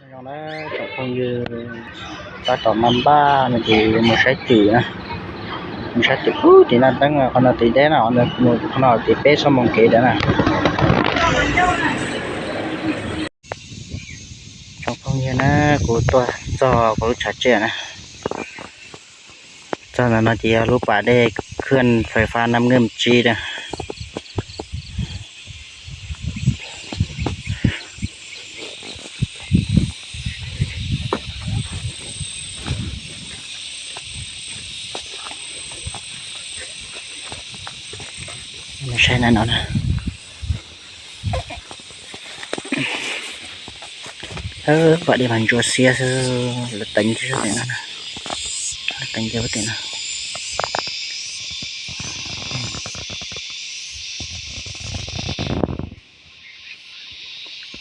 Zoo na, tsoom phooj ywg, tab tom mas npaj no ces mus saib twm na, mus saib twm ub tim no teeb, qhov no tid deb na, mus qhov no tid peb xuab moos kev ntawd na. Tsoom phooj ywg na, kuv tuaj txog kuv lub tshav tsiaj na, txog ntawm no ces yog lub pas dej khwj fais fab Nab Nkeej Tsib na. Saib na no na, pas dej mas ntsuab xiab xwb, lawv teev kiag tim no, lawv teev kiag tim no.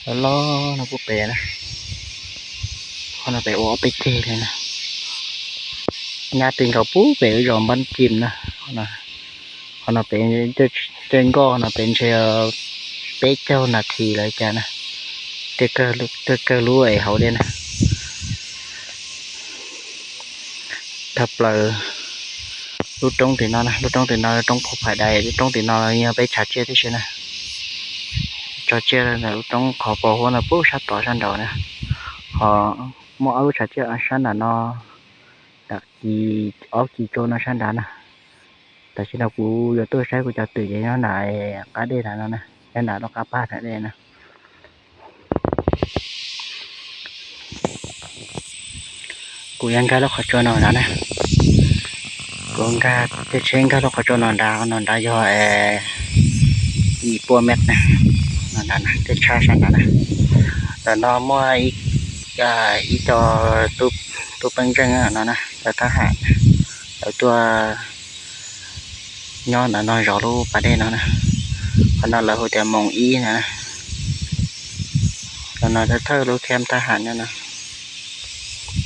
Loj loj no puag pem na, qhov no pem ua ob peb ceg li na, nyab ti nkaus puag pem lub zos Npab Cim na. Qhov no pem, tej nkoj no pem ntshe peb caug nas this lawm cas na, tej kawg lub es hauv dej na. Dhau plaws lub roob tim no na, lub roob tim no roob Qhov Phais Dais, lub roob tim no yog peb tshav tsiaj tib si na. Tso tsiaj ntawm lub roob qhov pos huab no puag sab tod sab nraud na. Ho muaj ob lub tshav tsiaj sab nram no, nram kis ob kis tsua no sab nrad na. Tam sim no kuv yuav tuaj saib kuv cov twm ces nyob nram qab dej nram no na, nyob nram lub qab pag nram dej na. Kuv yuav nkag lub qhov tsua no nrad na, kuv nkag, tej tsheb nkag lub qhov tsua no nrad, no nrad yog yim puas mev na, no nrad na, tej tshab sab nrad na. Ntawm no muaj ib co tub peeb zeej no na, cov thab ham, lawv tuaj nyob ntawm no zov lub pas dej no na. Qhov no lawv hu tias moos ib na. Qhov no thawj lub camp thab ham no na.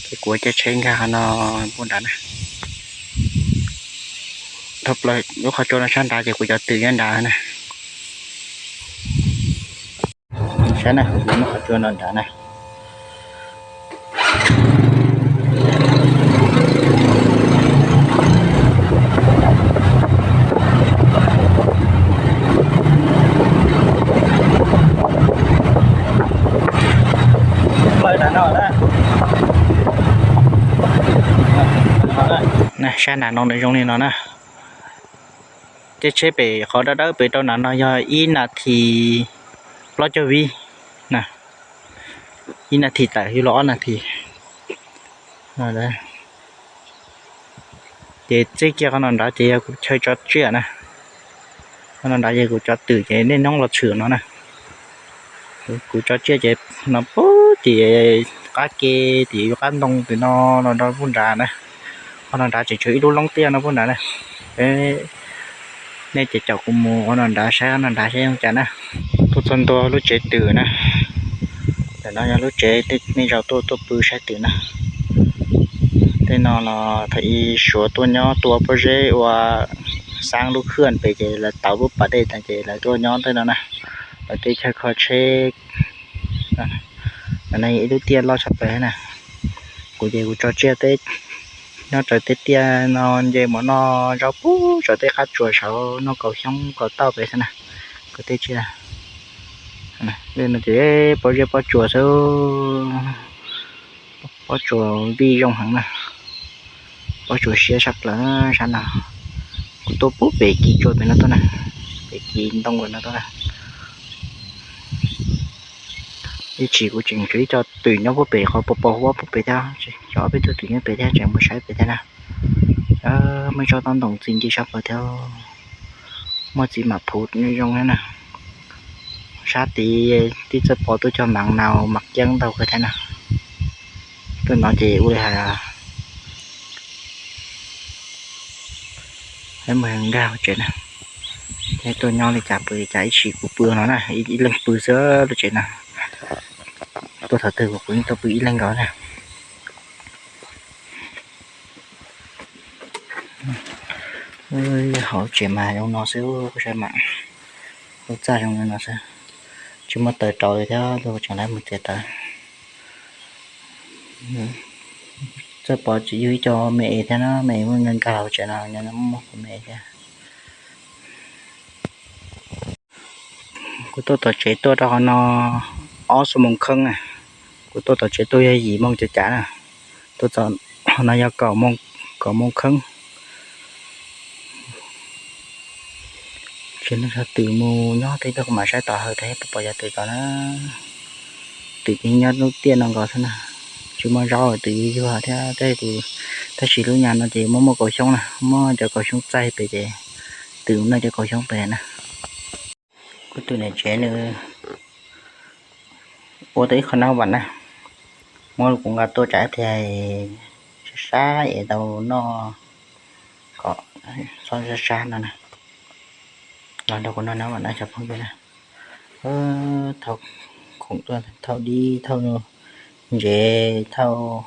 Ces kuv caij tsheb nkag qhov no puag nrad na. Dhau plaws lub qhov tsua no sab nrad ces kuv cov twm nyob nrad na. Saib na, kuv muab qhov tsua no nrad na. Saib nram no nws zoo li no na. Tej tsheb pem qhov dawb dawb pem rau nram no yog ib nas this plaub caug vib na. Ib nas this tawm yuav luag ob nas this. Ces txij kiag qhov no nrad ces yog kuv chaw tso tsiaj na. Qhov no nrad yog kuv cov twm ces niaj hnub los tshwm no na. Kuv tso tsiaj ces no puag tim qab ke, tim qab ntoo tim no los rau puag nrad na. Qhov no nrad tseem tshuav ib lub loob tiaj no puag nrad na. Nej ces caum kuv mus qhov no nrad saib, qhov no nrad saib zoo cas na. Tuaj txog ntua lub tsev twm na. Ntawm no yog lub tsev nej zaum tuaj tuaj pw saib twm na. Tej no los thaum ub Suav tuaj nyob tua pob zeb ua xab lub khwj pem ces lawv tauv lub pas dej tas ces lawv tuaj nyob tej no na. Lawv tej chaw kho tsheb. Ntawm no ib lub tiaj loj tshaj plaws na. Kuv ces kuv tso tsiaj teb, nyob raws tej tiaj no nce mus noj zaub puag saum tej qab tsuas saud, noj kaus xyoob kaus tauj pem xwb na. Kuv tej tsiaj no ces pob zeb pob tsuas xwb, pob tsuas vij zoo heev na. Pob tsuas siab tshaj plaws sab no. Kuv tuaj puag pem kis tsua pem no tuaj na, pem kis ntoo pem no tuaj na. Ib chim kuv tseem tshuav ib co twm nyob puag pem qhov pos pos huab puag pem thiab, cov peb tug twm nyob pem thiab tseem mus saib pem thiab na. Muaj tsob tob ntoos txi nce sab plaws thiab. Muaj txiv mam phuv zoo thiab na. Sab tid tib txawj pom tuaj cog mam naus mam ceeb ntau kawg thiab na. Tuaj no ces ua li hais, mus nkag tsev na. Tuaj nyob li cas pw li cas, ib sim kuv pw no na, ib leeg pw xwb lub tsev no. Tuaj thaum twg kuv yeej tuaj pw ib leeg nkaus na. Hauv tsev mas zoo no xwb, kuv saib mas lub txaj zoo li no xwb. Tsis muaj taws rau li thiab, tseem lawv mus txiav taws. Txawj pom tseem yug ib co me es thiab na, me es muaj nkag nkag hauv tsev no, muaj kuv me thiab. Kuv tuaj tom tsev tuaj rau qhov no ob xuab moos kheeb na. Kuv tuaj tom tsev tuaj yog yim moos cav cav na. Tuaj txog qhov no yog kaum moos kheeb. Tsis nug yog twm mus nyob twg, kuv mam saib tom hawv thiab puas pom yog twm tod na. Twm ces nyob lub tiaj no nkaus xwb na, tsis muaj zaub twm yuag yuag thiab. Tab sis lub nyam no ces muaj muaj kaus xyoob na, muaj cov kaus xyoob txaij pem ces twm noj cov kaus xyoob pem na. Kuv tus niam tsev nws ua tau ib qho nab vam na, muab kuv nqa tuaj tsam tias sab sab es tau noj, kom txhob sab sab no na. Los nrog kuv noj nab vam na cov phooj ywg na. Thauj khoom tuaj, thauj dib, thauj ntsev, thauj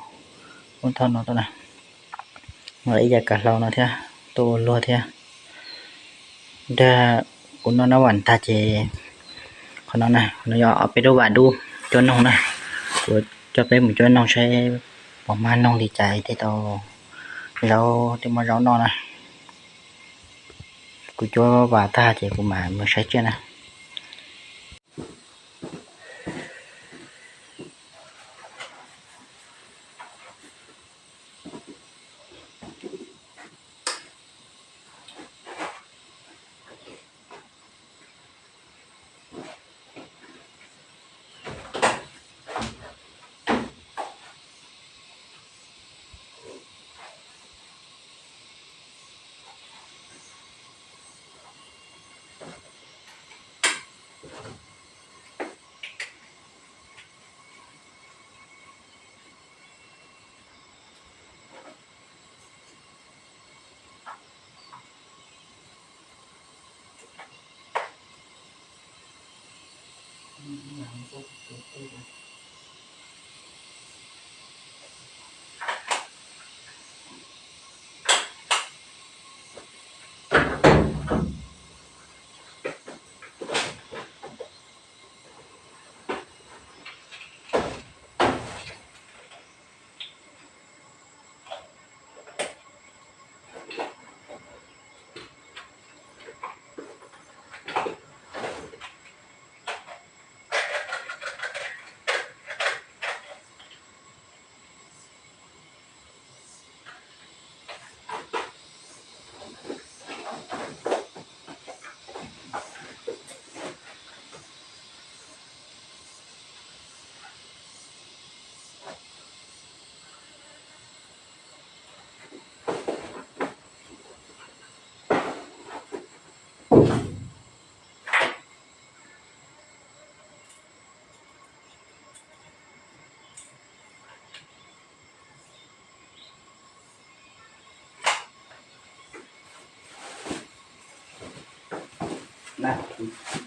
ub thauj no tuaj na. Muaj ib yam kav hlau no thiab, tuaj ua luag thiab. Dag, kuv noj nab vam tag ces qhov no na, no yog ob peb lub vam dub cuab noog na. Kuv coj peb mus cuab noog saib puas mag noog li cas thiaj tau zaub, thiaj muaj zaub noj na. Kuv cuab vam tag ces kuv mam mus saib tsiaj na.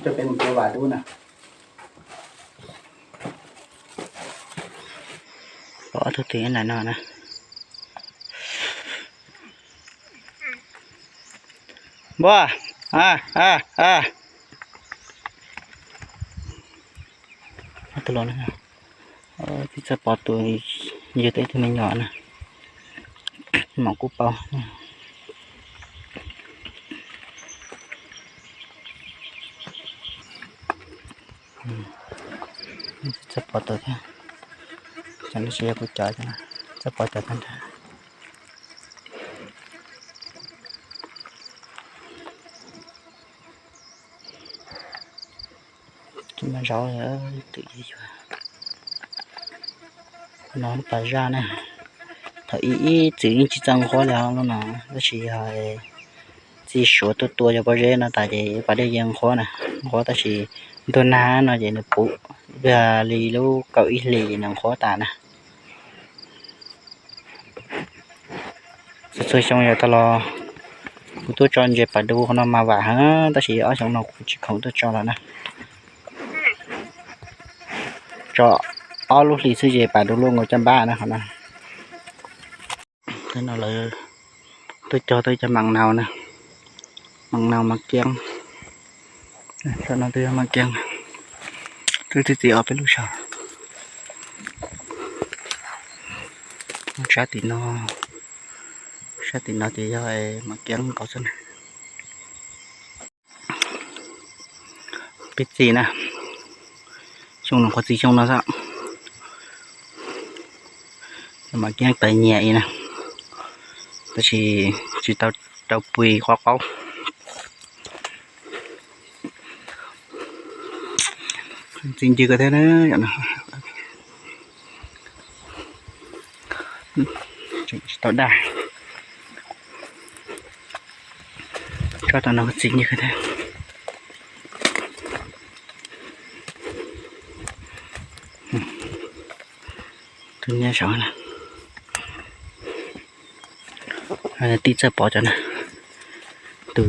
Coj peb mus cuab vam dub na. Pom ob tug twm nyob ntawm no na. Npua, a, a, a. Ob tug los na, twb txawj pom tus yug tau ib tug me nyuam na, mam kuj paub. Txawj pom tus thiab, tam no tsis yog kuv cov, txawj pom cov tag nrho. Tsis muaj zaub, twm yuag yuag. No lub pas zaj na, thaum ub ib txwm yeej tsis txawj nqhuab li os lub no, tab sis yog txiv Suav tuaj tua cov pob zeb no tas ces pas dej yeej nqhuab na, nqhuab tab sis ntuag nag no ces nws puv, ib pliag li lub kaum ib hlis ces nws nqhuab tas na. Txhua txhua xyoo yog tag los kuv tuaj tso ntses pas dub qhov no mas vam heev, tab sis ob xyoo no kuv tsis khoom tuaj tso lawm na. Tso ob lub hlis xwb ces pas dub luaj nkaus caj npab na qhov no. Tam no lawv tuaj cog tau cov mam naus na, mam naus mam kiab. Tam no twb yog mam kiab, twb txi txiv ob peb lub saum. Sab tim no, sab tim no ces yog mam kiab nkaus xwb na. Pib txi na, xyoo no qhuav txi xyoo no xwb. Mam kiab tawv nyias i na, tab sis tsis tau rau pui qab qaub. Txi ncw ko thiab, tsis tau daj. Tsob tom no txi ncw ko thiab. Tus nyob saud na, tij txawj pov cov na, tus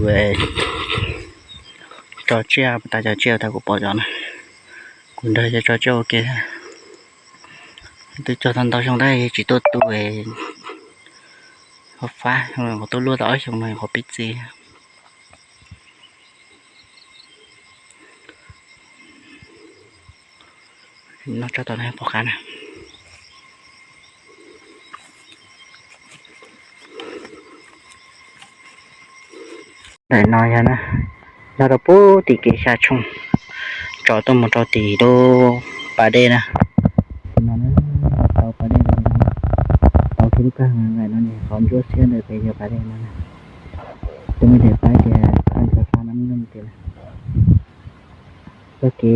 tso tsiaj tas cov tsiaj tas kuv pov cov na, kuv nrog cov tso tsiaj ua ke. Twb cog tau ntau xyoo tab tsis tuaj tu, ho fab, qhov tuaj luaj tau ob xyoo no qhov pib txi. Noj tsob tom no pom qab na. Daim no yog na, nyob rau puag tim kev xya tshooj, tso tuaj mus rau tim lub pas dej na. Tim no na, tau pas dej, tau kiag lub kawg daim no, qhov ntsuab xiab ntawd pem yog pas dej no. Tus me daim paib tias qhov xya fa no, txoj kev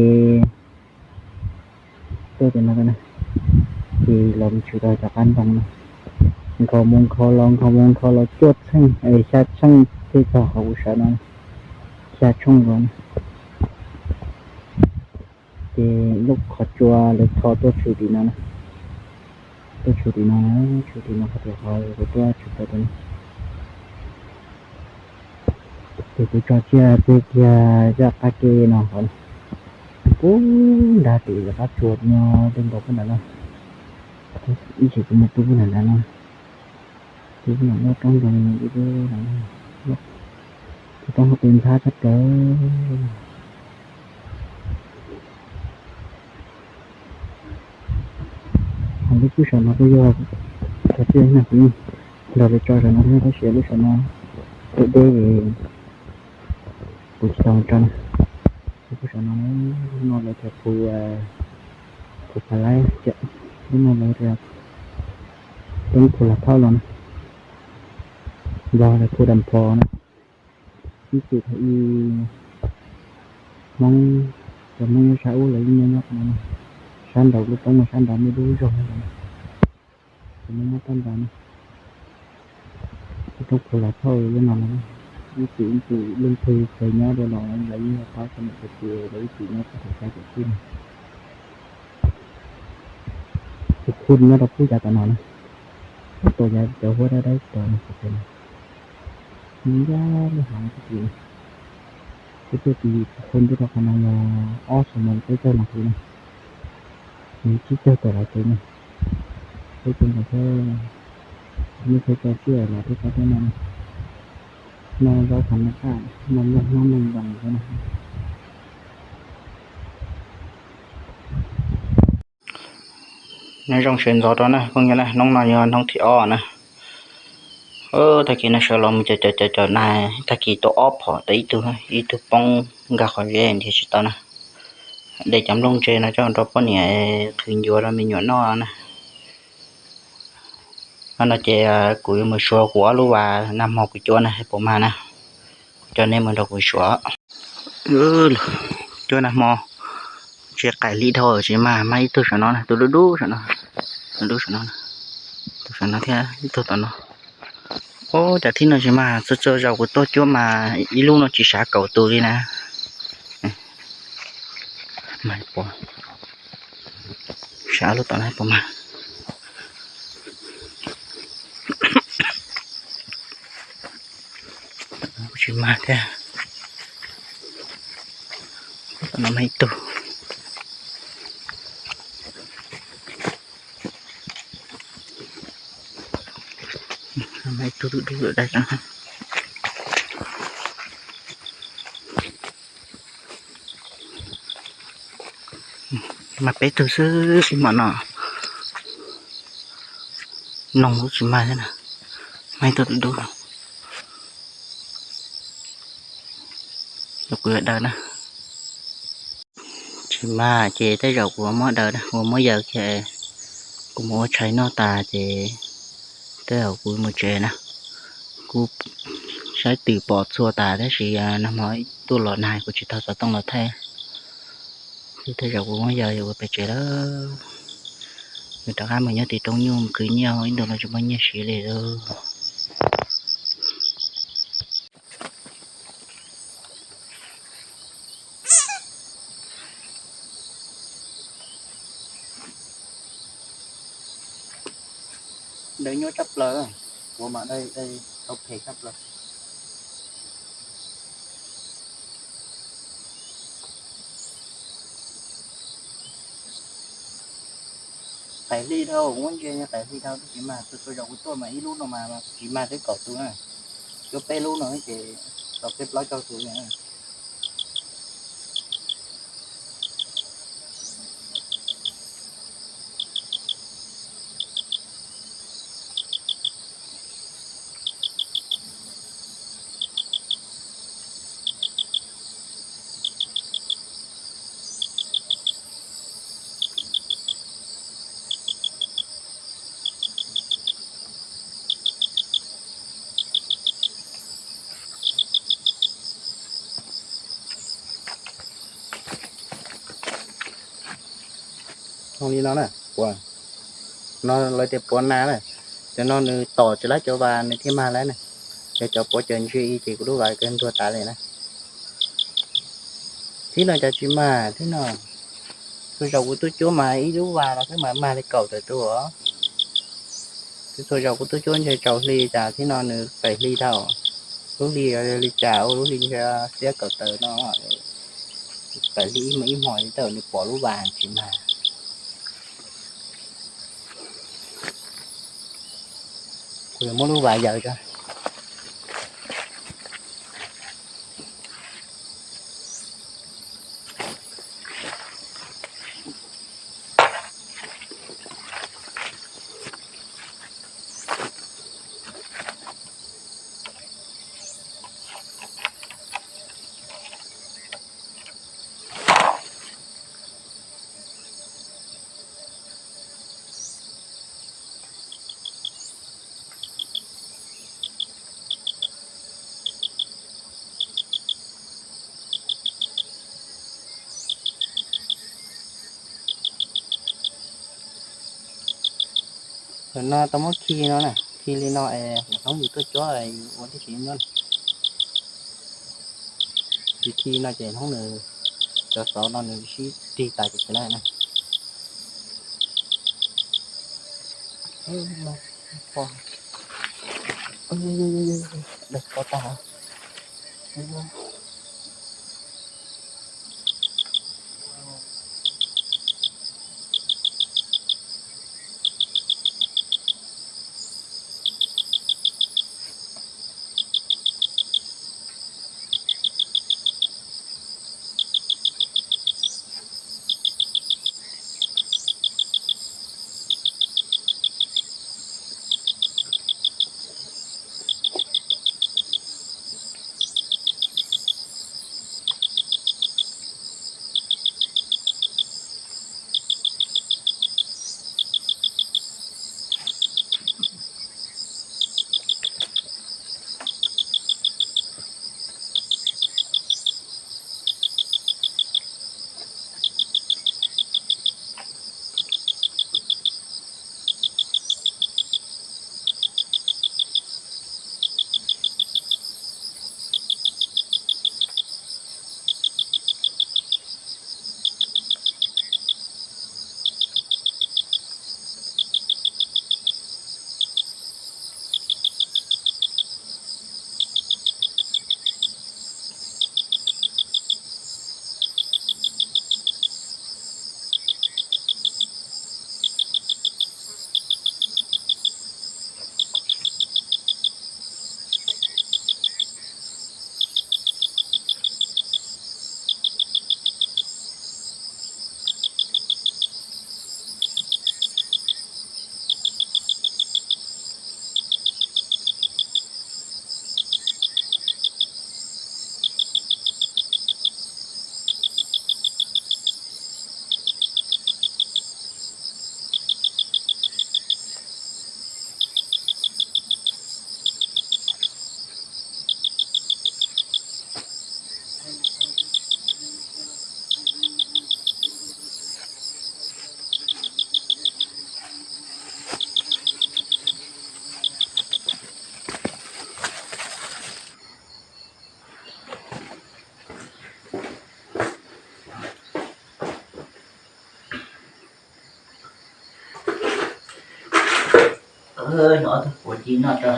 tuaj tim no na, ces los mus tshwm rau cov qab ntoo no, nkhaus mus nkhaus los nkhaus mus nkhaus los cuaj tsheej xya tsheej thiaj txog qhov kuv sawv no, xya tshooj nkaus na. Ces lub qhov tsua lawv tho tuaj tshwm tim no na, tuaj tshwm tim no, tshwm tim no qhov tias qhov kuv tuaj tshwm tau tim no. Ces kuv tso tsiaj twb kiag zaj qab ke no qhov, kuv nrag tim qab tsuas no, twb nkaus pub nram no, ib chim kuv mus pub pub nram no, pub pub nram no roob ntoo, pub pub nram no, kuv roob hauv pes ntxhab tshaj plaws. Qhov lub pub saum no kuj yog cov tsiaj na, kuv nrog lawv tso saum no thiab tab sis lub saum no deb deb es kuv tsis tau tso na. Lub pub saum no, lub no lawv tias phu, phu pha laib, lub no lawv tias pheej phu lam thauj los na, Nplog lawv phu dam phos na. Ib txwm thaum ub Hmoob, cov Hmoob nyob sab ub lawv yeej nyob nyob qhov no, sab nraud lub roob no sab nraud muaj ib lub zog no, cov Hmoob nyob sab nraud no, lub roob phu lam thauj lub no no, ib txwm ib txwm leej twg txawg nyob rau no lawv yeej paub tau niam txawg txiv lawv ib txwm nyob txog thaum xya caum tsib no. Tus khu nyob rau pub yav tom no na, pub tom yav cov huab dawb dawb tom no, ncaj lub hav no tib si na. Peb tuaj tim tus khu ntuj rau qhov no yog ob xuab moos peb caug nas this na, nws tsib caug tawm los tsev na. Peb tuaj nkaus thiab, nej thiaj tso tsiaj los thiab tso thiab no, noj zaub qhov no qaj, noj nplooj hmab nplooj ntoos thiab no. Nyob zoo sawv ntxov rau na phooj ywg na, hnub no yog hnub thib ob na. Tag kis no sawv los mus cov cov cov cov nag, tag kis tua ob phom tau ib tug, ib tug poob nkag qhov zeb nrhiav tsis tau na. De cov nplooj ntse no coj rau poj niam qhwv ncuav rau me nyuam noj na. Hnub no ces kuv yuav mus suav kuv ob lub vas nag hmo kuv cua na, puas mag na. Kuv coj nej mus nrog kuv suav. Cua nag hmo tsis qaim li dhau, tsis mag, mag ib tug saum no na, tus dub dub saum no, tus dub saum no, tus saum no thiab ib tug tom no. Ub, cas thib no tsis mag, txhua txhua zaus kuv tuaj cuab mas ib lub no tsis sav kaum tus li na. Sav lub tom no puas mag. Tsis mag thiab. Tom no mag ib tug. Mag ib tug dub dub dai. Mag peb tug xwb ib hmos no. Noog kuj tsis mag thiab na, mag ib tug dub dub no. Kuv yuav daws na. Tsis mag ces tej zaum kuv muab daws na, kuv muab yaws kiag, kuv mus ua tshais noj tas ces tej zaum kuv mus tsev na. Kuv saib twm pom txhua tas tab sis nag hmo tuaj los nag kuv tsis tau xov tooj los thaij. Tej zaum kuv muab yaws kuv pem tsev lawm. Nws rov qab mus nyob tim rooj nyuj mus khwv nyiaj, ib ntus no tsis muaj nyiaj siv li lauj. Daws nyuaj tshaj plaws, ua mas daws tau phem tshaj plaws. Qaim hli dhau, muab ntsia qaim hli dhau twb tsis mag, txhua txhua zaus kuv tuaj mas ib lub no mas tsis mag twb kaum tus na. Cuab peb lub no ces tau peb plaub caug tus na. Zoo li no na, puas, no lawv tias puav nas na, cov no nws tom tsis lab cov vas nws thiaj mag lawm na. Yog cov puav cov ntsia i ces kuv lub vas kawg ntuag tas li na. Thib no cas tsis mag thib no. Txhua zaus kuv tuaj cuab mas ib lub vas los twb mas mag li kaum tawm tus os. Txhua zaus kuv tuaj cuab ntshe tsaus hli cas thib no nws qaim hli dhau. Lub hli li cas ua lub hli ntshe xiab kaum tawm no. Qaim hli ib hmo ib hmo li tab nws pom lub vas tsis mag. Kuv yuav muab lub vas yaws tso. Ntawm no tau muab khi no na, khi li no es hnub yus tuaj cuab yus ua tib si nyob. Tsis khi no ces hnub nws, cov xov no nws sib rig tas ces tsis laib na. Daig ko tag. Yog ob tug puav ci noj tso.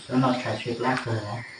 Xyov noj tshais tsw plab kawg.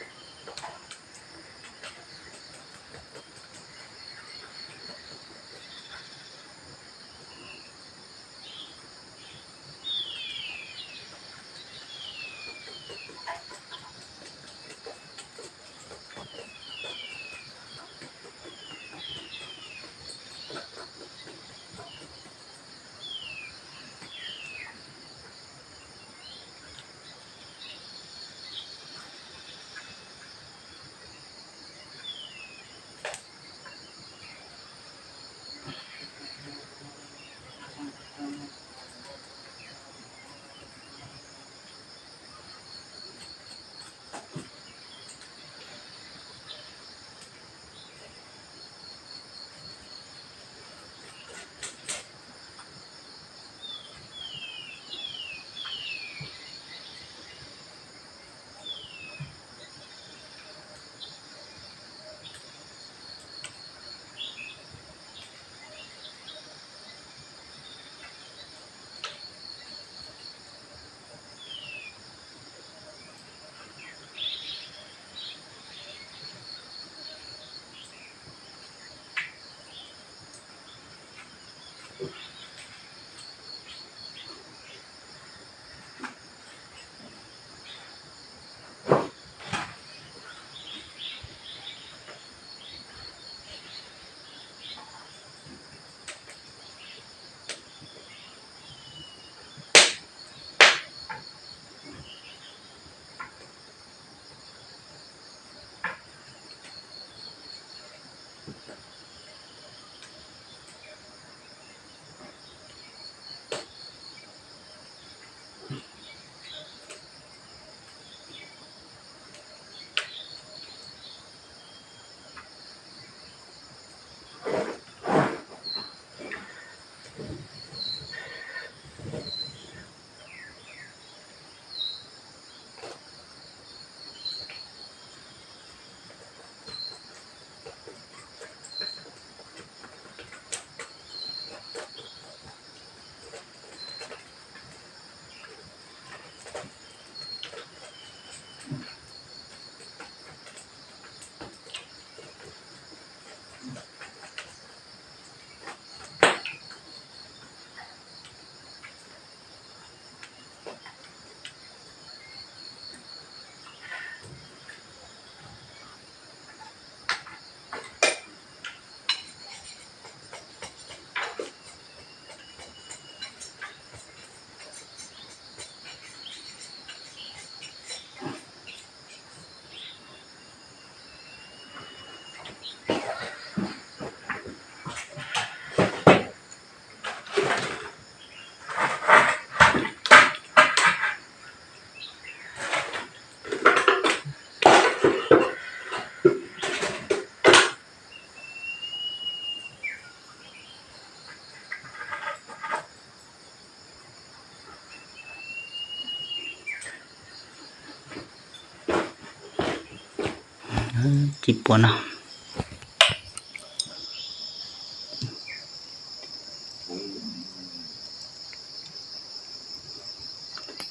Ci puav no.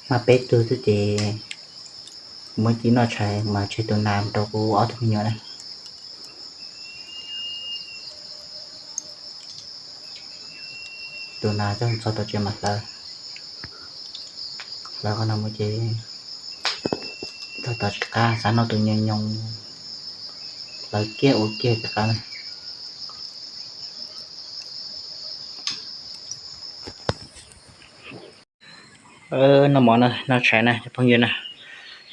Mas peb tug xwb ces muab ci noj tshais mas tseg tus nas rau kuv ob tug me nyuam na. Tus nas coj txog tom tsev mas hlawv, hlawv qhov no mus ces txog tom tsis qab, xav noj tus nyoos nyoos, hlawv kiag ua kiag tsis qab na. Noj mov no, noj tshais na cov phooj ywg na,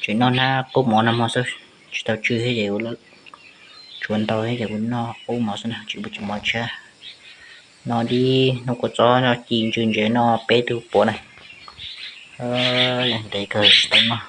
tseem noj hnab qub mov no mog xwb, tsis tau tsw thiab ces tshuav ntau thiab ces kuv noj qub mov xwb na, tsis pub tsis mov tshiab. Noj dib, noj kua txob, noj ci ntsw ntsev, noj peb tug puav na. Ntev kawg tsis tau noj.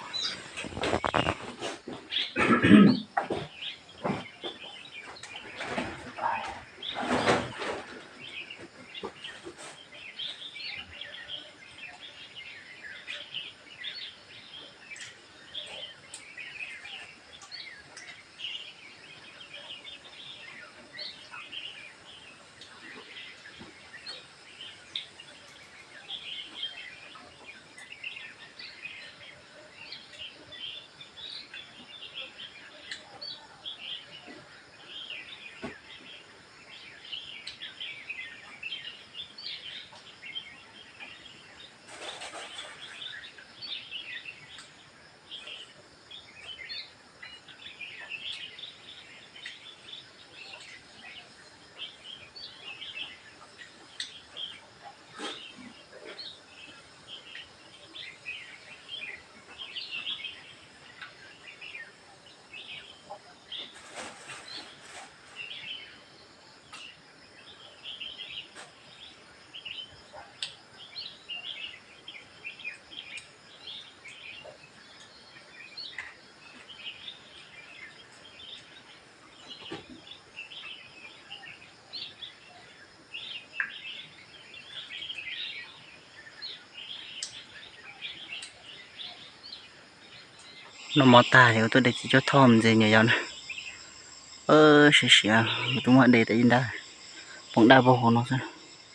Noj mov tag es kuv tuaj de txiv cuab thoj mus ntxias nyuam yaus na. Siav siav, kuv twb muab de tas ib nrab, poob dawb paug hauv no xwb,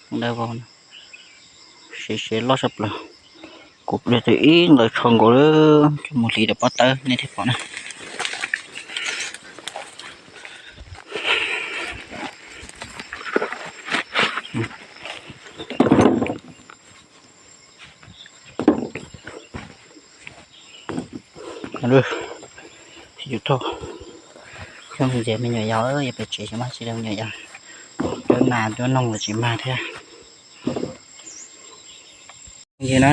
poob dawb paug no, siav siav loj tshaj plaws. Kuv de tau ib nqaws tsho nkaus lawm, coj mus hliv rau pob tawb nej thiaj pom na. Txiv cuab thoj, coj mus ntxias me nyuam yaus, yog pem tsev tsis muaj txiv cuab thoj, me nyuam yaus cuab nas cuab noog los tsis mag thiab. Yog na,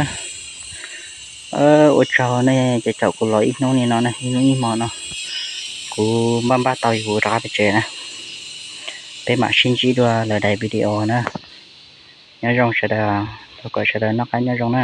ua tsaug nej caum kuv los ib hnub li no na, ib hnub ib hmo no, kuv npaj npaj tau kuv rov qab pem tsev na. Peb mam sib ntsib dua lwm daim video na. Nyob zoo sawv daws, thov kom sawv daws noj qab nyob zoo na.